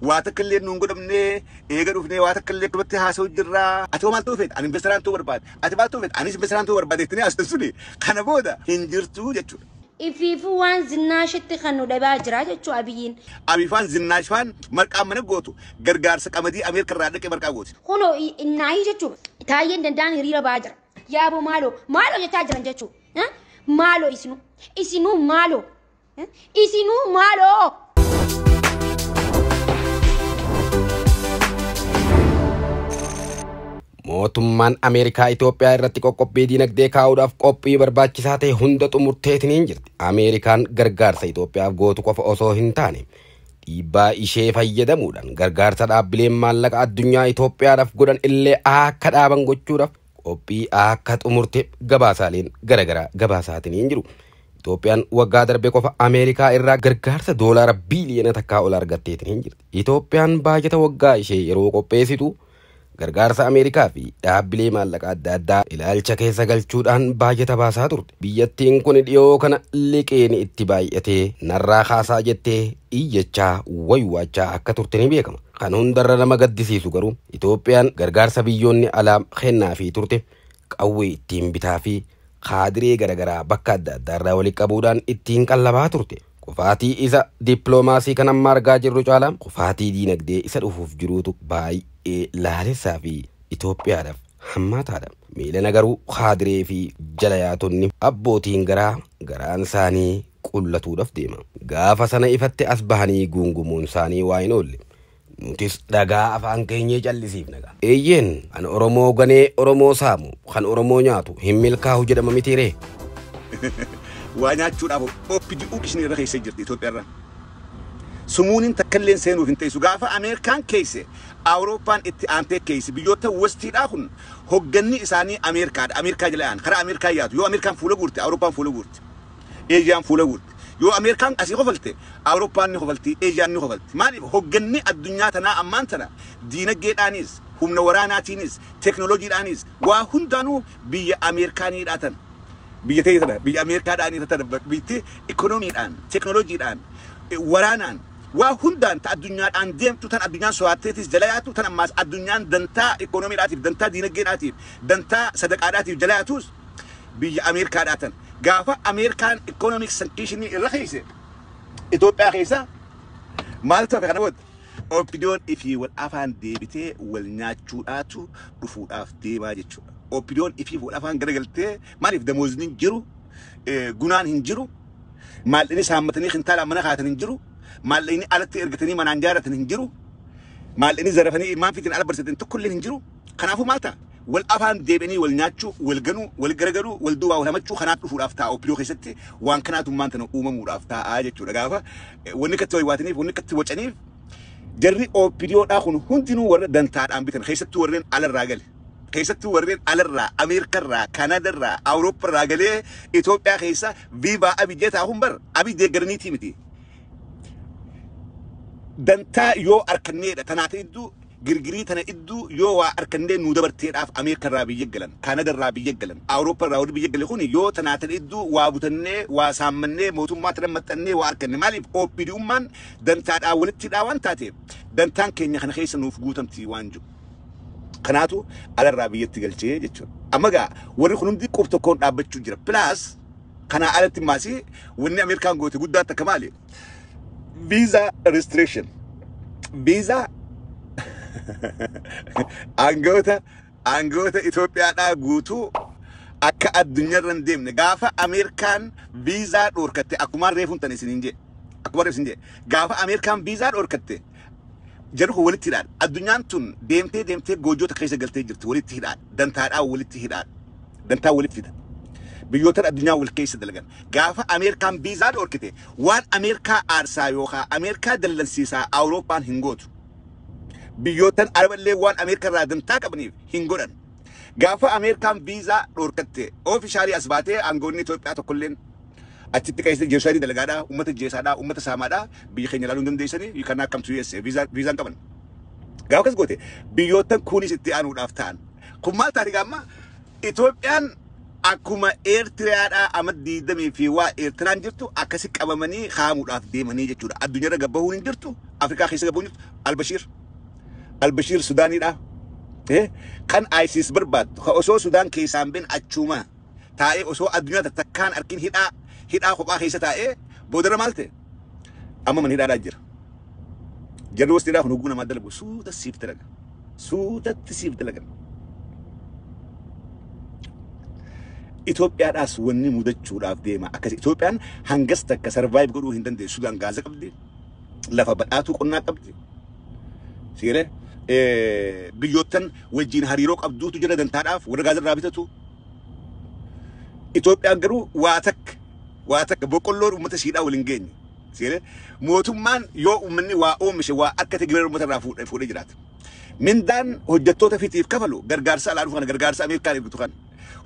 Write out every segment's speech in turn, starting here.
Waa takka illee nuun godhamnee eega dhufnee waa takka illee duratti haasa'u jirraa. Ati hoo maal ta'uu feeta? Ani investoraan ta'uu barbaada. Ati maal ta'uu feeta? Anis investoraan ta'uu barbaada jettanii haasa'u suni kana booda hin jirtu jechuudha. Ifiifuu waan zinnaashitti kan nu dhabaa jira jechuu Abiyyiin. Abifaan zinnaashfaan marqaan mana gootu gargaarsa qamadii Ameerika irraa dhaqee marqaa gooti. Kunoo innaayii jechuudha. Taayyeen danda'an hiriira ba'aa jira. Yaaboo maaloo maaloo jechaa jiran jechuudha. Maaloo isinuu isinuu maaloo isinuu maaloo. Mootummaan Ameerikaa Itoophiyaa irratti qoqqobbii diinagdee kaa'uudhaaf qophii barbaachisaa ta'e hunda xumurteetiniin jirti. Ameerikaan gargaarsa Itoophiyaaf gootu qofa osoo hin taane dhiibbaa ishee fayyadamuudhaan gargaarsa dhaabbileen maallaqa addunyaa Itoophiyaadhaaf godhan illee akka dhaaban gochuudhaaf qophii akka xumurte gabaasaaleen garaagaraa gabaasaatiniin jiru. Itoophiyaan waggaa darbe qofa Ameerikaa irraa gargaarsa doolaara biiliyoona takkaa ol argatteetiniin jirti. Itoophiyaan baajata waggaa ishee yeroo qopheessitu gargaarsa Ameerikaa fi dhaabbilee maallaqa adda addaa ilaalcha keessa galchuudhaan baajata baasaa turte. Biyyattiin kun dhiyoo kana liqeen itti baay'atee narraa kaasaa jettee iyyachaa waywaachaa akka turte ni beekama. Kan hundarra nama gaddisiisu garuu Itoophiyaan gargaarsa biyyoonni alaa kennaafii turte qawwee ittiin bitaa fi kaadiree garaagaraa bakka adda addaarraa walitti qabuudhaan ittiin qallabaa turte. Kufaatii isa dippiloomaasii kan amma argaa jirru caalaa kufaatii diinagdee isa dhufuuf jiruutu baay'ee laalessaa fi Itoophiyaadhaaf hammaataadha. Miilana garuu kaadiree fi jala yaatonni abbootiin garaa garaan isaanii qullatuudhaaf deema. Gaafa sana ifatti as bahanii guungumuun isaanii waa hin oolle. Nutis dhagaa afaan keenyee callisiifna. Eeyyeen kan Oromoo ganee Oromoo saamu kan Oromoo nyaatu hin milkaa'u jedhama mitiiree. Waa nyaachuudhaaf OPDU isin irra keessa jirti Itoophiyaarra. Sumuuniin takka illee seenuuf hin teessu. Gaafa Ameerikaan keesse Awurooppaan itti aantee keesse biyyoota Westiidhaa kun hogganni isaanii Ameerikaadha. Ameerikaa jala yaa'an karaa Ameerikaa yaatu. Yoo Ameerikaan fuula guurte Awurooppaan fuula guurte. Eeshiyaan fuula guurte. Yoo Ameerikaan asii kofallte Awurooppaan ni kofalti, Eeshiyaan ni kofalti. Maaliif hogganni addunyaa tanaa ammaan tana diinagdeedhaanis, humna waraanaatiinis, teekinooloojiidhaanis waa hundaanuu biyya Ameerikaaniidhaa tana. Biyya ta'e tana biyya Ameerikaadhaan tana biyyatti ikoonomiidhaan, teekinooloojiidhaan, waraanaan waa hundaan ta addunyaadhaan deemtu tan addunyaan so'aatteetis jala yaatu tan ammaas addunyaan dantaa ikoonomiidhaatiif, dantaa diinagdeedhaatiif, dantaa sadaqaadhaatiif jala yaatus biyya Ameerikaadhaa tan. Gaafa Ameerikaan ikoonomik sankshinii irra keesse Itoophiyaa keessa maaltu hafe kana booda? OPDO'n ifii wal afaan deebitee wal nyaachuudhaatu dhufuudhaaf deemaa jechuudha. OPDO'n ifii wal afaan garagaltee maaliif damoozni hin jiru, gunaan hin jiru, maallaqni saammatanii kintaalaan mana kaatan hin jiru, maallaqni alatti ergatanii manaan jaaratan hin jiru, maallaqni zarafanii ilmaan fiitiin ala barsiisan tokkollee hin jiru. Kanaafuu maal ta'a? Wal afaan deebi'anii wal nyaachuu, wal ganuu, wal garagaluu, wal duubaa wal hamachuu kanaaf dhufuudhaaf ta'a. OPDO keessatti waan kanaatummaan tana uumamuudhaaf ta'a jechuudha. Gaafa wanni akkatti waywaataniif, wanni akkatti wacaniif jarri OPDOdhaa kun hundinuu warra dantaadhaan bitan keessattuu warreen alarraa gale. Keessattuu warreen alarraa, Ameerikarraa, Kanaadarraa, Awuroopparraa galee Itoophiyaa keessa viivaa Abiy jeetaa kun bar Abiy deeggaraniitii miti. Dantaa yoo arkanneedha tanaata iddoo girgirii tana iddoo yoo waa arkannee nuu dabarteedhaaf Ameerikarraa biyya galan, Kaanadarraa biyya galan, Awuroopparraa warri biyya gale kun yoo tanaata iddoo waa butannee, waa saammannee, mootummaa tana maxxannee waa arkanne maaliif OPDUmmaan dantaadhaan walitti hidhaa waan taateef dantaan keenya kana keessa nuuf guutamti waan jiru. Kanaatu alarraa biyyatti galchee jechuudha. Amma gaa warri kun hundi qub tokkoon dhaabbachuu jira. Pilaas kanaa alatti maasii wanni Ameerikaan goote guddaa takka maali? Visa restriction. Visa aangoota Itoophiyaadhaa guutuu akka addunyaarra hin deemne gaafa Ameerikaan viizaa dhoorkatte akkumaan reefuun tan isiniin jedhe. Akkuma reefu isiniin jedhe. Gaafa Ameerikaan viizaa dhoorkatte jarri kun walitti hidhaadha. Addunyaan tun deemtee deemtee goojota keessa galtee jirti walitti hidhaadha. Dantaadhaa walitti hidhaadha. Dantaa walitti fida. Biyyoota addunyaa wal keessa dalagan. Gaafa Ameerikaan viizaa dhoorkite waan Ameerikaa aarsaa yookaan Ameerikaa dallansiisaa Awurooppaan hin gootu. Biyyootan Araballee waan Ameerikaa irraa dantaa qabaniif hin godhan. Gaafa Ameerikaan viizaa dhoorkatte oofishaalii as baatee aangoonni Itoophiyaa tokkolleen achitti keessa jeesanii dalagaadhaa, uummata jeesaadhaa, uummata saamaadhaa biyya keenya ilaaluu hin dandeessanii you cannot come to USA viizaan qaban. Gaafa akkas goote biyyootan kunis itti aanuudhaaf ta'an. Kun maal taate gaamma Itoophiyaan akkuma Eertiriyaadhaa amma 20 fi waa Eertiraan jirtu akkasi qabamanii kaamuudhaaf deemanii jechuudha. Addunyaarra gabbahuun hin jirtu. Afrikaa keessa gabuun jirtu Albashiir. Albashiir Sudaaniidha. Kan ISIS barbaaddu ka osoo Sudaan keessaan bin achuma taa'ee osoo addunyaa takkaan arkin hidhaa hidhaa kophaa keessa taa'ee boodarra maal ta'e amma mana hidhaadhaa jira. Jarri wastiidhaa kun hogguu namaa dalagu suuta siif dalaga. Suutatti siif dalagan. Itoophiyaadhaas wanni mudachuudhaaf deema. Akkas Itoophiyaan hangas takka survive godhuu hin dandeessu. Sudaan gaaza qabdi. Lafa badhaatuu qonnaa qabdi. Siiree biyyoottan wajjin hariiroo qabduutu jira dantaadhaaf warra gaaza irraa bitatu. Itoophiyaan garuu waa takka boqqolloon uummata siidhaa waliin geenye. Siiree mootummaan yoo uummanni waa oomishe waa akka gibira uummata irraa fuudhee jiraata. Mindaan hojjettoota fitiif kafalu gargaarsa alaa dhufu kana, gargaarsa Ameerikaan ergitu kana.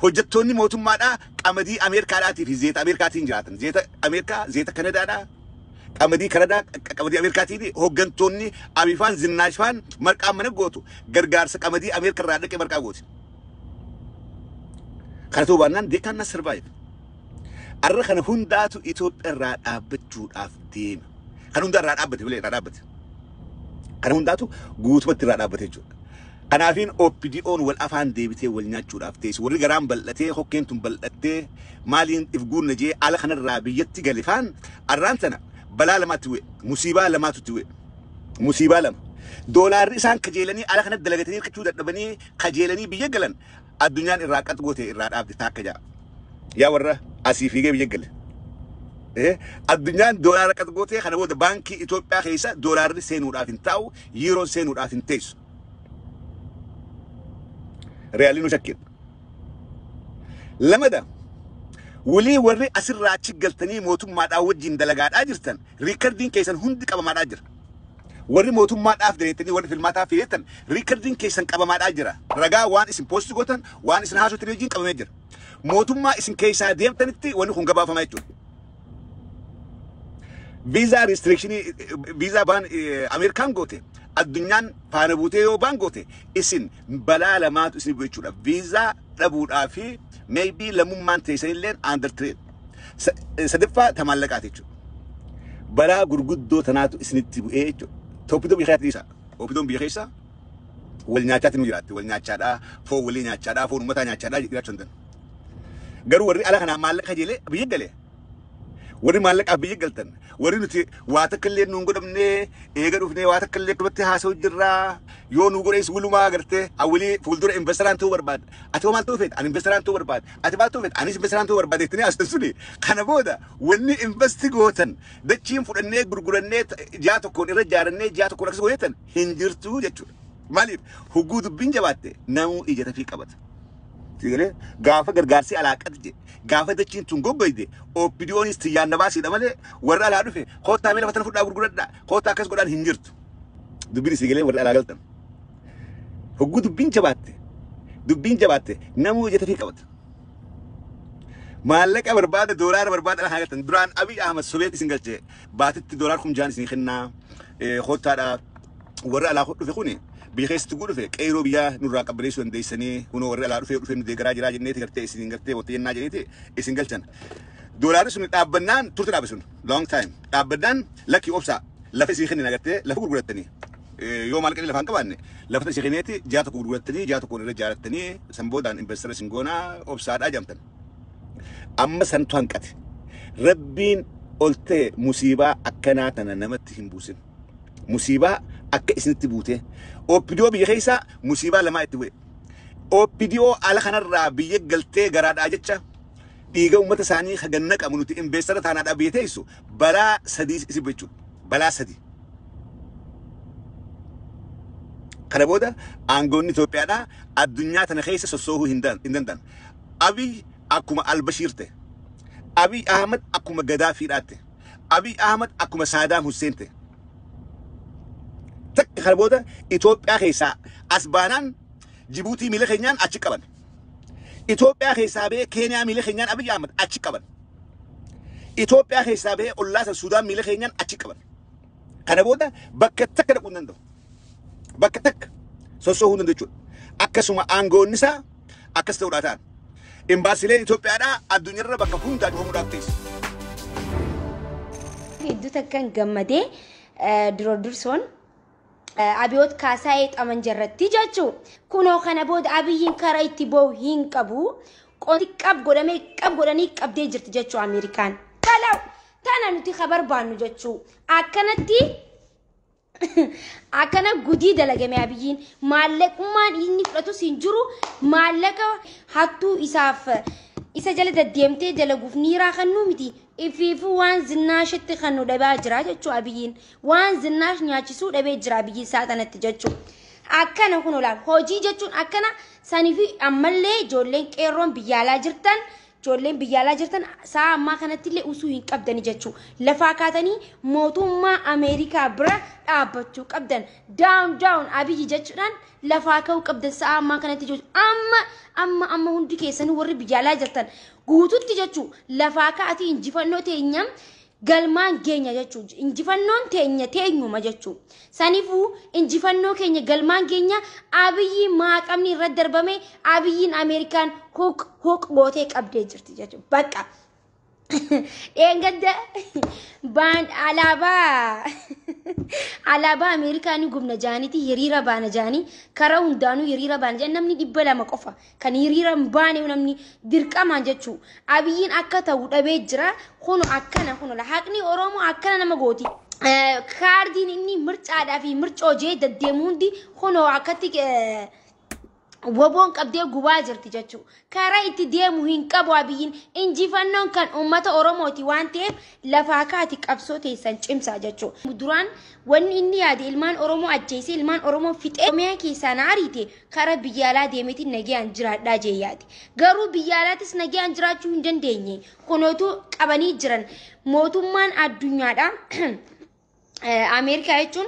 Hojjettoonni mootummaadhaa qamadii Ameerikaadhaatii fi zeeta Ameerikaatiin jiraatan. Zeeta Ameerikaa, zeeta Kanadaadhaa, qamadii Kanadaa, qamadii Ameerikaatiin hooggantoonni Abifaan Zinnaashfaan marqaan mana gootu gargaarsa qamadii Ameerikaa irraa dhaqee marqaa gooti. Kana ta'uu baannaan they cannot survive. Arra kana hundaatu Itoophiyaa irraa dhaabbachuudhaaf deema. Kan hundaa irraa dhaabbate bilee irraa dhaabbate. Kana hundaatu guutumatti irraa dhaabbate jechuudha. Kanaafiin OPDO'n wal afaan deebitee wal nyaachuudhaaf teessu. Warri garaan bal'atee hokkeen tun bal'attee maaliin if guunna jee ala kanarraa biyyatti gale faan arraan tana balaa lamaatti bu'e. Musiibaa lamaatu itti bu'e. Musiibaa lama. Doolaarri isaan kajeelanii ala kanatti dalagatanii hirkachuu dadhabanii kajeelanii biyya galan addunyaan irraa qax goote irraa dhaabde taakka ja'a. Yaa warra asii fiigee biyya gale. Addunyaan doolaara qax gootee kana booda baankii Itoophiyaa keessa doolaarri seenuudhaaf hin taa'u, yiiroon seenuudhaaf hin teessu. Reyaaliin nu shakkiidha. Lamada, walii warri asirraa achi galtanii mootummaadhaan wajjin dalagaadhaa jirtan recordiin keessan hundi qabamaadhaa jira. Warri mootummaadhaaf dareettanii warri filmaataaf fideettan recordiin keessan qabamaadhaa jira. Ragaa waan isin post gootan, waan isin haasoftan wajjin qabamee jira. Mootummaa isin keessaa deemtanitti wanni kun gabaafamaa jechuudha. Visa restrictionii, visa ban Ameerikaan goote, addunyaan faana buutee yoo ban goote, isin balaa lamaatu isin bu'e jechuudha. Viizaa dhabuudhaa fi maybe lammummaan teessanillee under threat. Sadaffaa ta maallaqaati jechuudha. Balaa gurguddoo tanaatu isinitti bu'ee jechuudha. OPDO biyya keessaa dhiisa. OPDOn biyya keessa wal nyaachaatti nu jiraatti. Wal nyaachaadhaa, foon walii nyaachaadhaa, foon uummataa nyaachaadhaa jiraachuu hin danda'u. Garuu warri ala kanaa maallaqa kajeelee biyya galee, warri maallaqaaf biyya galtan, warri nuti waa takka illee nuun godhamnee eega dhufnee waa takka illee akkamatti haasa'u jirraa, yoo nu godhees wulumaa gartee awwalii fuuldura investoraan ta'uu barbaada. Ati hoo maal ta'uu feeta? Ani investoraan ta'uu barbaada. Ati maal ta'uu feeta? Anis investoraan ta'uu barbaada jettanii haasa'u suni kana booda wanni invest gootan dachiin fudhannee gurgurannee ji'a tokkoon irra ijaarannee ji'a tokkoon akkas gootan hin jirtu jechuudha. Maaliif? Hugguu dubbiin jabaatte namuu ija tafii qabata. Sigalee gaafa gargaarsi alaa qat je gaafa dachiin tun goggoyde OPDOnis tiyyaan na baasiidha malee warra alaa dhufe koottaa mee lafa tana fudhaa gurguradhaa, koottaa akkas godhaan hin jirtu. Dubbiin sigalee warra alaa galtan. Hogguu dubbiin jabaatte namuu ija tafii qabata. Maallaqa barbaada, doolaara barbaada alaa galtan. Duraan Abiy Ahmad sobeet isin galchee baatitti doolaar 6,000 isin kennaa, koottaadhaa warra alaa dhufe kuni biyya keessatti guu dhufe qeeroo biyyaa nurraa qabbaneessuu dandeessanii, kunoo warri alaa dhufee dhufee nu deeggaraa jiraa jenneeti gartee isin gartee wanta jennaa jenneeti isin galchan. Doolaarri sun dhaabbannaan turte, dhaabe sun long time dhaabbannaan, lakki obsaa, lafa isin kennina gartee lafa gurgurattanii yoo maal lafaan qabaanne lafa isin kenneeti ji'a tokko gurgurattanii ji'a tokkoon irra ijaarrattanii san boodaan investora isin goonaa obsaadhaa jamtan. Amma santu hanqate. Rabbiin ol ta'e musiibaa akkanaa tana namatti hin buusin. Musiibaa akka isinitti buute. OPDO biyya keessaa musiibaa lamaa itti bu'e. OPDO ala kanarraa biyya galtee garaadhaa jecha dhiiga uummata isaanii haganna qabu nuti investora taanaadhaa biyya teessu balaa sadii isin jechuudha. Balaa sadi. Kana booda aangoonni Itoophiyaadhaa addunyaa tana keessa sossoohuu hin danda'an. Abiy akkuma Albashiir ta'e. Abiy Ahmad akkuma Gadaafiidhaa ta'e. Abiy Ahmad akkuma Saadaam Hussein ta'e. Takka kana booda Itoophiyaa keessaa as baanaan Jibuutii miila keenyaan achi qaban. Itoophiyaa keessaa bahee Keeniyaa miila keenyaan Abiy Ahmad achi qaban. Itoophiyaa keessaa bahee ollaa san Sudaan miila keenyaan achi qaban. Kana booda bakka takka dhaquu hin danda'u. Bakka takka sossoohuu hin danda'u jechuudha. Akkasuma aangoonni isaa akkas ta'uudhaa ta'an. Imbaasileen Itoophiyaadhaa addunyaarra bakka hundaa cufamuudhaaf teessi. Hedduu takkan gammadee. Dura dursoon Abiyoot Kaasaayee xamanjarratti jechuu. Kunoo kana booda Abiyyiin karaa itti ba'u hin qabu. Qonti qab godhamee qab godhanii qabdee jirti jechuu Ameerikaan. Balaw tana nuti ka barbaannu jechuu. Akkanatti akkana gudii dalagame Abiyyiin maallaqummaan inni fudhatus hin jiru maallaqa hattuu isaaf isa jala deddeemtee dalaguuf niiraa kennuu miti. Ifiifuu waan zinnaashitti kennu dhabaa jira jechuu Abiyyiin. Waan zinnaash nyaachisuu dhabee jira Abiyyiin saaxanatti jechuu. Akkana kun olaal hojii jechuun akkana saniifi ammallee ijoolleen qeerroon biyya alaa jirtan ijoolleen biyya alaa jirtan sa'a ammaa kanatti illee usuu hin qabdani jechuu. Lafaa kaatanii mootummaa Ameerikaa bira dhaabbachuu qabdan. Down down Abiyyi jechuudhaan lafaa ka'uu qabdan sa'a ammaa kanatti jechuu. Amma amma amma hundi keessanii warri biyya alaa jirtan guututti jechuu lafaa ka'atii injifannoo teenya galmaan geenya jechuu. Injifannoon teenya teenyuma jechuu. Saniifuu injifannoo keenya galmaan geenya Abiyyi maaqamni irra darbame Abiyyiin Ameerikaan hook hook gootee qabdee jirti jechuudha. Bakka dheengadda baan alaabaa Ameerikaa ni gubna jaaniiti hiriira baana jaanii karaa hundaanuu hiriira baana jaanii namni 200 qofa kan hiriira hin baane namni dirqamaan jechuu. Abiyyiin akka ta'u dhabee jira. Kunu akkana kunu haqni Oromoo akkana nama gooti. Kaardiin inni mircaadhaa fi mircoo jee deddeemu hundi kunoo akkatti woboon qabdee gubaa jirti jechuudha. Karaa itti deemu hin qabu Abiyyiin. Injifannoon kan uummata Oromooti waan ta'eef lafaa kaati qabsoo teessan cimsaa jechuudha. Duraan wanni inni yaade ilmaan Oromoo ajjeesee ilmaan Oromoo fixee Oromiyaa keessaa na ariite karaa biyya alaa deemeetiin nagayaan jiraadhaa jee yaade. Garuu biyya alaatis nagayaan jiraachuu hin dandeenye. Kunootu qabanii jiran. Mootummaan addunyaadha. Ameerikaa jechuun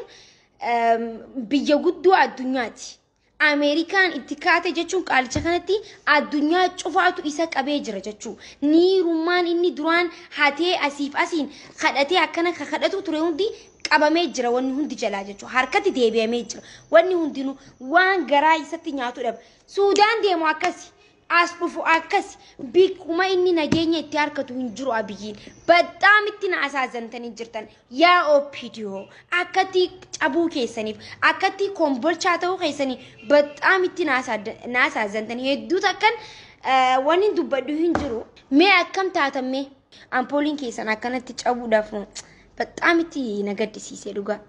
biyya guddoo addunyaati. Ameerikaan itti kaate jechuun qaalicha kanatti addunyaa cufaatu isa qabee jira jechuu. Niirummaan inni duraan hatee asiif asiin kadhatee akkana kadhatu ture hundi qabamee jira wanni hundi jalaa jechuu. Harkatti deebi'amee jira. Wanni hundinuu waan garaa isatti nyaatu dhaba. Suudaan deemu akkasi. As dhufu akkas bikkuma inni nageenya itti harkatu hin jiru Abiyyiin. Baxaam itti na asaazantanii jirtan. Yaa OPDO akkatti cabuu keessaniif akkatti kombolchaa ta'uu keessanii baxaam itti na asaazantanii hedduu takkan wanni dubbadhu hin jiru. Mee akkam taatamme ampooliin keessan akkanatti cabuudhaaf baxaam itti na gaddisiise dhugaa.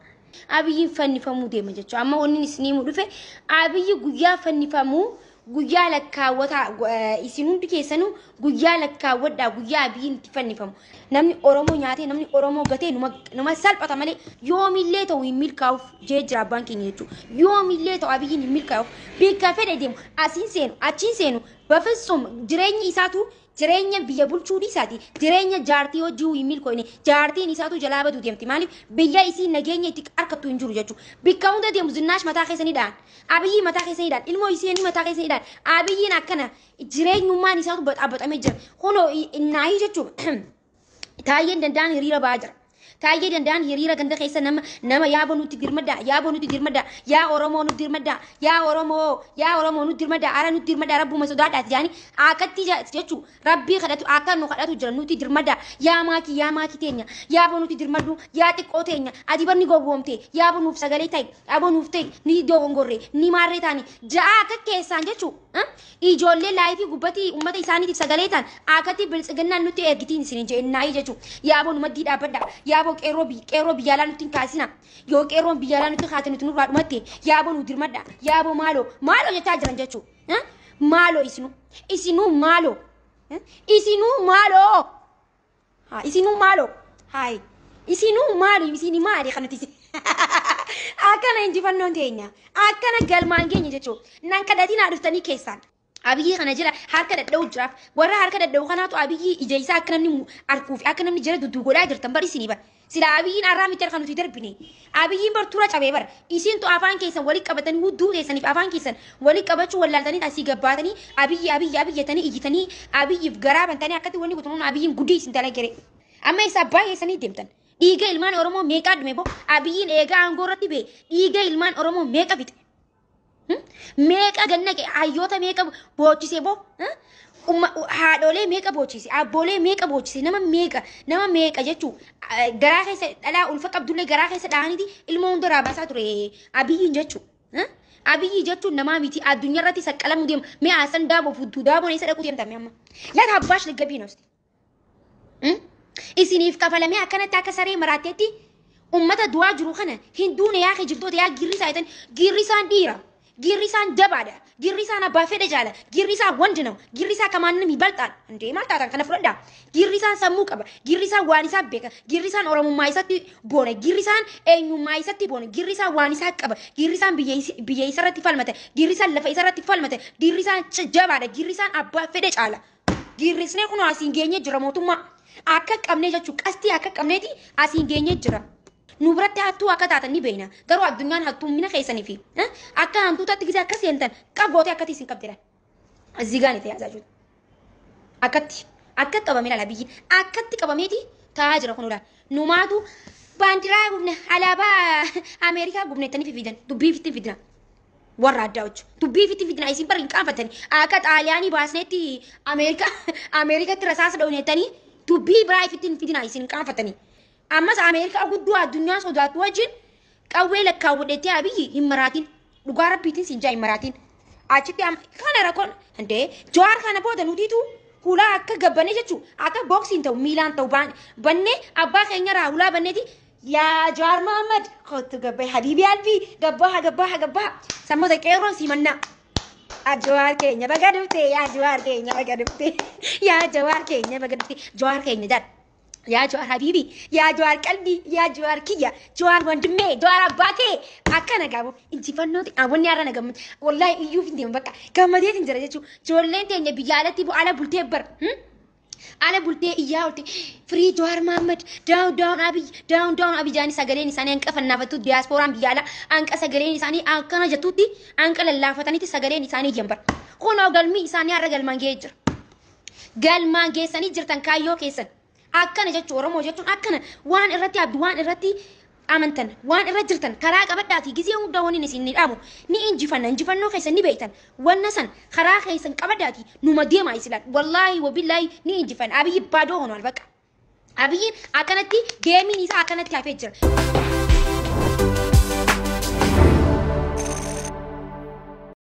Abiyyiin fannifamuu deema jechuudha. Amma wanni isinii himu dhufe Abiyyi guyyaa fannifamuu guyyaa lakkaawwataa isin hundi keessanuu guyyaa lakkaawwadhaa guyyaa Abiyyiin itti fannifamu. Namni Oromoo nyaatee namni Oromoo gatee numa salphata malee yoomillee ta'u hin milkaa'uuf jee jira abbaan keenya jechuudha. Yoomillee ta'u Abiyyiin hin milkaa'uuf bikka fedhe deemu asiin seenu achiin seenu bafisum jireenyi isaatu jireenya biyya bulchuu dhiisaati. Jireenya jaartii hojii hin milkoofne jaartiin isaatu jalaa baduu deemti. Maaliif biyya isii nageenya itti harkattu hin jiru jechuudha. Bikka hunda deemu zinnaash mataa keessanii dhaan Abiyyi mataa keessanii dhaan ilmoo isii mataa keessanii dhaan Abiyyiin akkana jireenyummaan isaatu baxaabaxamee jira. Kunoo naayii jechuudha. Taayyeen danda'an hiriira ba'aa jira. Taayyee danda'an hiriira ganda keessa nama yaaboo nutti dirmaddaa yaaboo nutti dirmaddaa yaa Oromoo nutti dirmaddaa yaa Oromoo nutti dirmaddaa ara nutti dirmaddaa rabbuma sodaadhaati jaanii akkatti jechuu rabbii kadhatu akka nu kadhatu jira nutti dirmaddaa yaa maakii teenya yaaboo nutti dirmaddu yaa xiqqoo teenya ati barni gowwoomte yaaboo nuuf sagalee ta'e yaaboo nuuf ta'e ni dogongorre ni maarree taane ja'a akka keessaan jechuu ijoollee laayifii gubbatii uummata isaaniitiif sagalee ta'an akkatti biltsiginnaan nutti ergitiin isin jennaayii jechuu yaaboo nu maddii dhaabbadhaa yaaboo qeerroo biyya alaa nutti hin kaasina yoo qeerroon biyya alaa nutti kaate nuti nurraa dhumatte yaaboo nu dirmadha yaaboo maaloo maaloo jechaa jiran jechuu maaloo isinuu maaloo isinuu maaloo haa isinuu maaloo haay isinuu maaloo isinii maali kanatti akkana injifannoon teenya akkana galmaan keenya jechuu nan kadhatiin haa dhuftanii keessaan Abiyyi kana jira harka dadha'u jiraaf warra harka dadha'u kanaatu Abiyyi ija isaa akka namni arguuf akka namni jala dudduugodhaa jirtan bar isinii bar sila Abiyyiin arraa miti harka nuti darbine Abiyyiin bar tura cabee bar isintu afaan keessan walitti qabatanii hudduu keessaniif afaan keessan walitti qabachuu wallaaltanii asii gabbaatanii Abiyyi Abiyyi Abiyyi iyyitanii Abiyyiif garaa bantanii akkatti wanni guutuun Abiyyiin gudii isin dalagere amma isa abbaa keessanii deemtan dhiiga ilmaan Oromoo meeqaa dhume boo Abiyyiin eegaa aangoo irratti bee dhiiga ilmaan Oromoo meeqa fixe meeqa ganna hayyoota meeqa boochisee boo Haadholee meeqa boochise, abboolee meeqa boochise, nama meeqa jechuu garaa keessa dhalaa ulfa qabdullee garaa keessa dhahaniiti ilmoo hunda raabaasaa ture Abiyyiin jechuu. Abiyyi jechuun namaa miti, addunyaa irratti saqqalamuu deema. Mee haasan daaboo fudduu daaboon eessa dhaquu deemta mee amma? Laata abbaash liggabii nosti. Isiniif kafalamee akkanatti akka saree maraatteetti ummata du'aa jiru kana hin duune yaa kijibtoota yaa girrisaa jettan. Girrisaan dhiira. Girrisaan jabaadha. Girrisaan abbaa fedhe jaala. Girrisaan wandi nama. Girrisaa kamaannim balxaan. Indee maal taatan kana fudhadhaa. Girrisaan sammuu qaba. Girrisaan waan isaa beeka. Girrisaan oromummaa isatti boona. Girrisaan eenyummaa isatti boona. Girrisaan waan isaa qaba. Girrisaan biyya isarratti falmata. Girrisaan lafa isarratti falmata. Girrisaan jabaadha. Girrisaan abbaa fedhe caala. Girrisnee kun asiin geenyee jira mootummaa. Akka qabnee jechuun qastii akka qabneeti asiin geenyee jira. Nu biratti hattuu akka taatan ni beekna. Garuu addunyaan hattuummina keessanii fi akka hantuutatti gisee akka seentan qabgootee akkatti isin qabdedha. Zigaan itti yaasaa jiru. Akkatti akka qabamee laala biyyi akkatti qabameeti taa'aa jira kun olaan. Numaatu baandiraa gubne, alaabaa Ameerikaa gubne ittanii fidan, dubbii itti fidna. Warra addaa hojii dubbii itti fidna. Isin bara hin qaanfatanii akka Xaaliyaanii baasneetti Ameerikaa Ameerikatti rasaasa dhoofnettanii dubbii biraa itti fidna, isin hin qaanfatanii. Ammas Ameerikaa guddoo addunyaa sodaattu wajjin qawwee lakkaawwadhettee Abiyyi hin maraatin. Dhugaa rabbiitiin siin jaa, hin maraatin. Achitti kana rakkoon handee Jawaar kana booda nutiitu hulaa akka gabbanee jechuu akka booksiin ta'u miilaan ta'u bannee abbaa keenyarraa hulaa banneeti. Yaa Jawaar Mohammad, kottu gabbaye, habiibii albii, gabbaa gabbaa gabbaa sammoota qeerroon simannaa. Jawaar keenya baga dhufte, yaa Jawaar keenya baga dhufte, yaa Jawaar keenya baga dhufte, Jawaar keenya jedha. Yaa Jawaar habiibi, yaa Jawaar qalbii, yaa Jawaar kiyya, Jawaar wandimee, Jawaar abbaa kee akkana gaabu injifannooti. Wanni har'a na gammad wallaahi iyyuuf hin deemu, bakka gammadeetiin jira jechuudha. Ijoolleen teenya biyya alatti ala bultee bar. Ala bultee iyyaa oolte, "Free Jawaar Mohammad, down down Abiy, down down Abiy" jaanii sagaleen isaanii hanqa fannaafattu. Diyaaspooraan biyya alaa hanqa sagaleen isaanii akkana jettutti hanqa lallaafatanitti sagaleen isaanii iyyan bar. Kunoo galmi isaanii har'a galmaan ga'ee jira. Galmaan geessanii jirtan kaayyoo keessan. Akkana jechuun Oromoo jechuun akkana, waan irratti abdii, waan irratti amantan, waan irra jirtan karaa qabadhaati. Gizee hunda waniin isin ni dhaamu ni injifanna, injifannoo keessan ni beektan. Wanna san karaa keessan qabadhaati numa deemaa isilaan. Wallaahi wabillaahi ni injifanna. Abiyyi baadoo honoal, bakka Abiyyiin akkanatti geemiin isaa akkanatti hafee jira.